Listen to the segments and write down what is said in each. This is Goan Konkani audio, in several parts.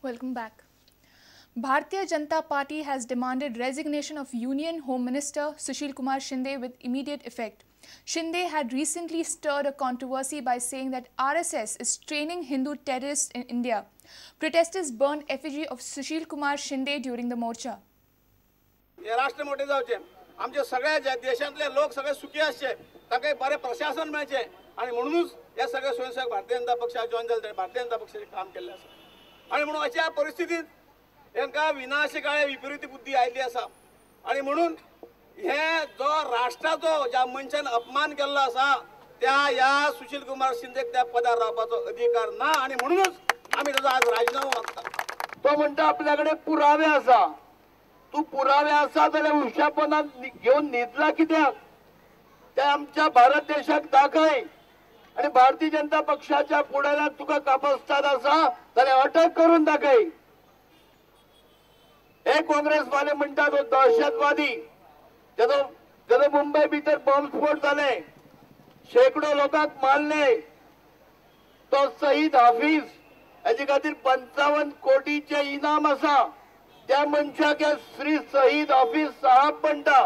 Welcome back. Bharatiya Janata Party has demanded resignation of Union Home Minister Sushil Kumar Shinde with immediate effect. Shinde had recently stirred a controversy by saying that RSS is training Hindu terrorists in India. Protesters burned effigy of Sushil Kumar Shinde during the morcha. हे राष्ट्र मोठे जावचे, आमचे सगळ्या देशांतले लोक सगळे सुखी आसचे, तांकां बरें प्रशासन मेळचें आनी म्हणूनच हे सगळे स्वयंसेवक भारतीय जनता पक्षाक जॉयन जाले, भारतीय जनता पक्षाचें काम केल्लें आसा. आनी म्हणून अशा परिस्थितींत तांकां विनाशकाळे विपरीत बुद्धी आयिल्ली आसा आनी म्हणून हे जो राष्ट्राचो ज्या मनशान अपमान केल्लो आसा त्या ह्या सुशील कुमार शिंदेक त्या पदार रावपाचो अधिकार ना आनी म्हणूनच आमी ताजो आज राजीनामो मागता. तो म्हणटा आपल्याकडे पुरावे आसा, तूं पुरावे आसा जाल्यार उश्यापणान घेवन न्हिदला कित्याक? ते आमच्या भारत देशाक दाखय आनी भारतीय जनता पक्षाच्या फुडाऱ्याक तुका कापस्ताद आसा जाल्यार अटक करून दाखय. हे काँग्रेसवाले म्हणटात तो दहशतवादी, तेजो मुंबय भितर बॉम्बस्फोट जाले, शेकडो लोकांक मारले, तो शहीद हाफीज हेजे खातीर 55 कोटीचे इनाम आसा. त्या मनशाक श्री शहीद हाफीज साहब म्हणटा.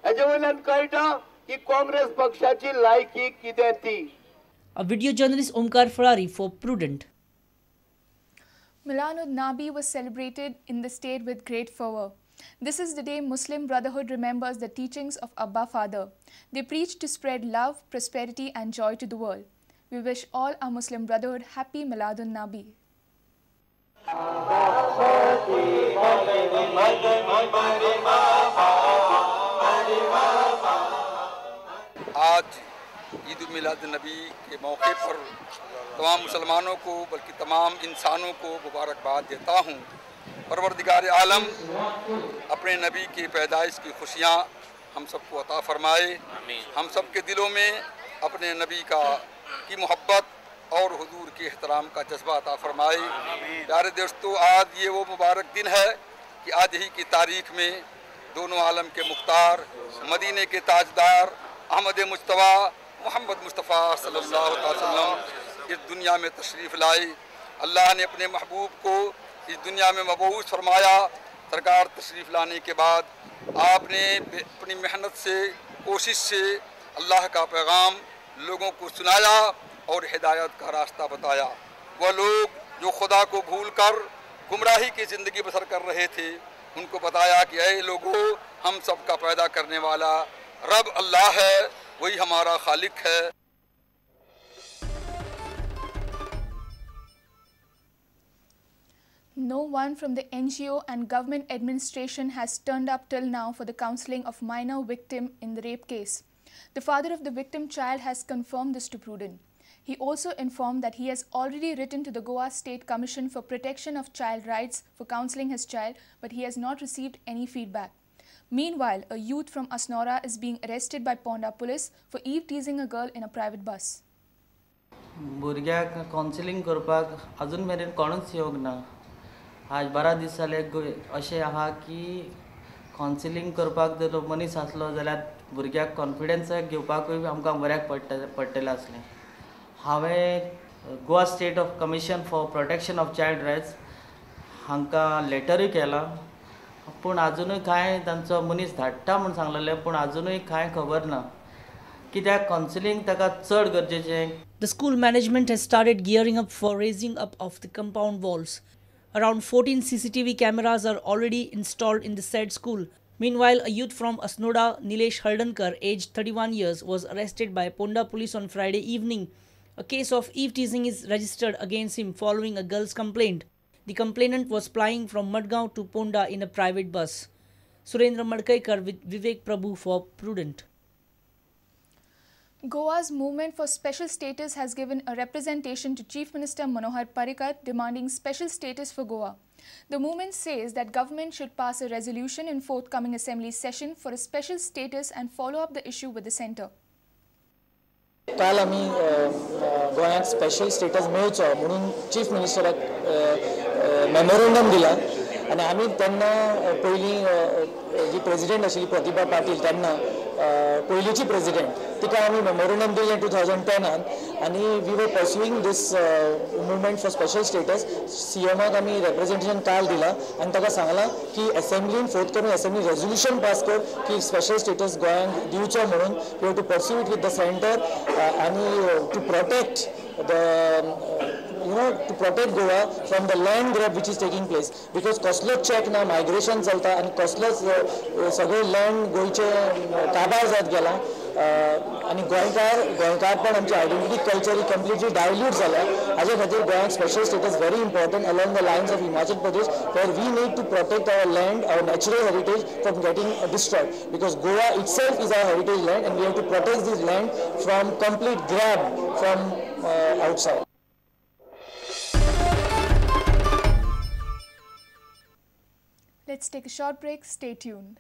हेजे वयल्यान कळटा की काँग्रेस पक्षाची लायकी कितें ती. A video journalist Omkar Ferrari for Prudent. Milad-un-Nabi was celebrated in the state with great fervor. This is the day Muslim Brotherhood remembers the teachings of Abba Father. They preach to spread love, prosperity and joy to the world. We wish all our Muslim Brotherhood happy Milad-un-Nabi. आज ईद मिलाद नबी के मौके पर तमाम मुसलमानों को बल्कि तमाम इंसानों को मुबारकबाद देता हूँ। परवरदिगार आलम अपने नबी की पैदाइश की खुशियाँ हम सबको अता फ़रमाए। हम सब के दिलों में अपने नबी की मोहब्बत और हुजूर के एहतराम का जज्बा अता फ़रमाए। प्यारे दोस्तों, आज ये वो मुबारक दिन है कि आज ही की तारीख में दोनों आलम के मुख्तार, मदीने के ताजदार अहमद मुज्तबा मोहम्मद मुस्तफ़ा सल्लल्लाहु अलैहि वसल्लम इस दुनिया में तशरीफ़ लाए। अल्लाह ने अपने महबूब को इस दुनिया में मबऊस फरमाया। सरकार तशरीफ़ लाने के बाद आपने अपनी मेहनत से, कोशिश से अल्लाह का पैगाम लोगों को सुनाया और हिदायत का रास्ता बताया। वह लोग जो खुदा को भूल कर गुमराही की ज़िंदगी बसर कर रहे थे, उनको बताया कि ऐ लोगों, हम सब का पैदा करने वाला रब अल्लाह है, वही हमारा खालिक है। No one from the NGO and government administration has turned up till now for the counselling of minor victim in the rape case. The father of the victim child has confirmed this to Prudent. He also informed that he has already written to the Goa State Commission for Protection of Child Rights for counselling his child, but he has not received any feedback. Meanwhile, a youth from Asnora is being arrested by Ponda police for eve-teasing a girl in a private bus. भुरग्याक कावन्सिलींग करपाक अजून मेरेन कोणूच येवंक ना. आज 12 दीस जाले अशें आहा की कावन्सिलींग करपाक जर मनीस आसलो जाल्यार भुरग्याक कॉन्फिडन्स घेवपाकूय आमकां बऱ्याक पडटलें आसलें. हांवें Goa state of commission for protection of child rights हांकां लेटरूय केलां, पूण आजुनूय कांय तांचो मनीस धाडटा म्हूण सांगलेलें, पूण आजुनूय कांय खबर ना कित्याक कावन्सिलींग ताका चड गरजेचें. The school management has started gearing up for raising up of the compound walls. Around 14 CCTV cameras are already installed in the said school. Meanwhile, a youth from Asnoda, Nilesh Haldankar, aged 31 years, was arrested by Ponda police on Friday evening. A case of eve-teasing is registered against him following a girl's complaint. The complainant was plying from Madgaon to Ponda in a private bus. Surendra Madkaikar with Vivek Prabhu for Prudent. Goa's movement for special status has given a representation to Chief Minister Manohar Parrikar demanding special status for Goa. The movement says that government should pass a resolution in forthcoming assembly session for a special status and follow up the issue with the centre. काल आमी गोंयांक स्पेशल स्टेटस मेळचो म्हणून चीफ मिनिस्टराक मेमोरंडम दिला आनी आमी तेन्ना पयलीं जी प्रेजिडेंट आशिल्ली प्रतिभा पाटील, तेन्ना पयलींची प्रेजिडेंट तिका आमी मेमोरेंडम दिलें 2010 आनी we were pursuing this movement for special status. सीएमाक आमी रेप्रेझेंटेशन काल दिलां आनी ताका सांगलां की एसेंब्लीन फोर्थ करून एसेंब्ली रेजोल्युशन पास कर की स्पेशल स्टेटस गोंयांक दिवचो म्हणून. We have to pursue it with the centre आनी to protect the to protect Goa from the land grab which is taking place, because कसलोच चेक ना, मायग्रेशन चलता आनी कसलोच सगळे लँड गोंयचे काबार जायत गेला आनी गोंयकारपण आमची आयडेंटिटी कल्चर ही कंप्लिटली डायल्यूट जाल्या. हाजे खातीर गोंयांक special status very important along the lines of Himachal Pradesh, where we need to protect our land, our natural heritage from getting destroyed, because Goa itself is our heritage land and we have to protect this land from complete grab from outside. Let's take a short break. Stay tuned.